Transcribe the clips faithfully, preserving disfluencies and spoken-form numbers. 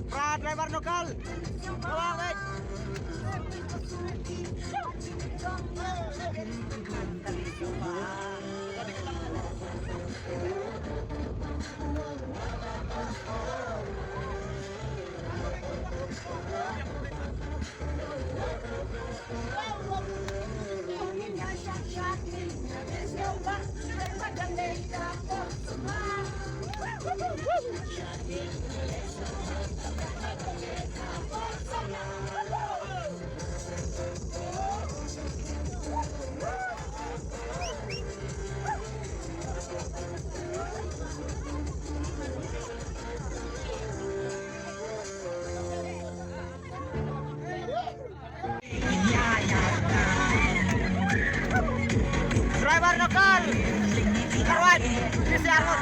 Pra driver local. Bawa, guys. Driver local. Karwat. P C R road.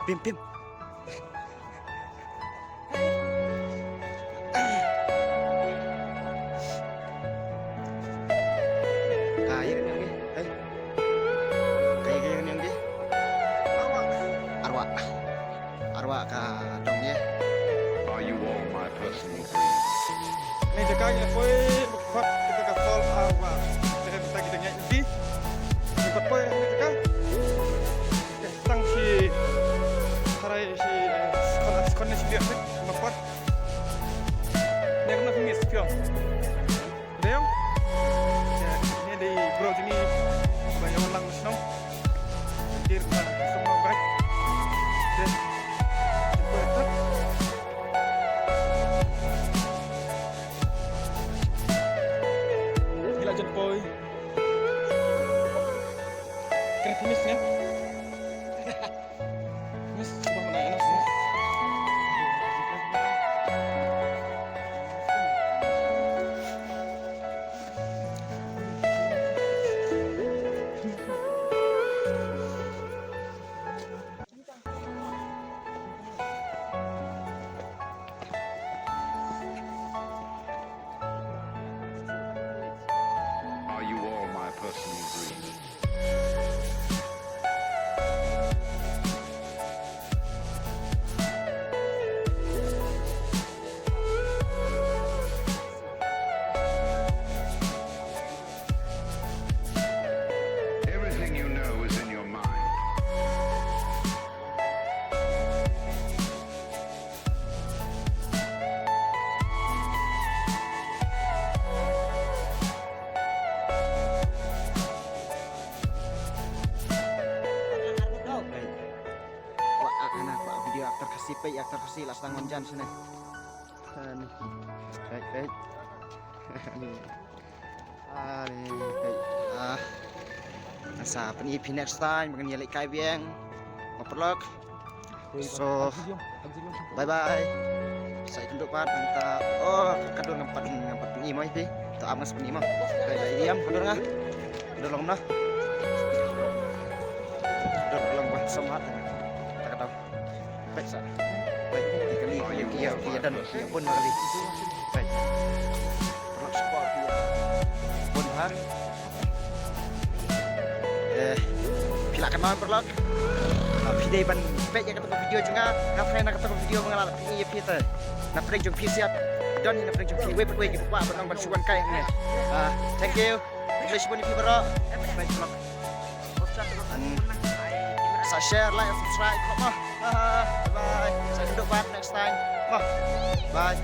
Pim, pim. Ka ïa ka ïa ka ïa ka ïa ka ïa ka. Arwah. Arwah. Arwah ka dong ïa. Are you all my personal dreams? Ni jaka ngi poi, mukfat kita ka Fall Arwah. Kita kita ngi. Ni pat poi ni jaka. Tang shi harai shi, eh, skon, skon ne shi biang ne, ma kwat. Ne kena fingis piang. Deng. Ya, ne dei bro jingïa ba ïa wan lang shnong. Dir ba shnong ba gai. Deh. Ngi la jan poi. Kena fingis ne. Are you all my personal dreams? Everything you know is in your mind. Kwah, ah, hana, kwah video actor Khasi, peit actor Khasi la sdang wan jan shane. Ani. Peit, peit. Ani. Ani, peit. Ah. Sa pyni phi next time, ba ngin ïa leit kai biang. Ma paralok. So, bye bye. Sa ïakynduh pat nangta. Oh, ka dur ngam pat, ngam pat pyni mo ïa phi. To am ngan sa pyni mo. Ka ïa ïam ka dur nga. Ka dur long noh. Ka dur long ba som hat. Ta ka dau. Peit sa. Peit, ki kali, ki ïa, ki ïa, ki ïa don, ki ïa bun ha kali. Peit. Paralok support ki ïa bun ha. Eh, phi lah kynmaw paralok. Ah, phi dei ban peit ïa kata ka video jong nga, nga tharai na kata ka video ba nga la pyni ïa phi te. Na pdeng jong phi siat, don hi na pdeng jong phi, wei pat wei ki paidbah ban ong ban shu wan kai hangne. Ah, thank you. Khublei shibun ïa phi baroh. Bye paralok. Sa share, like, subscribe. Bye bye. Sa ïakynduh pat next time. Bye.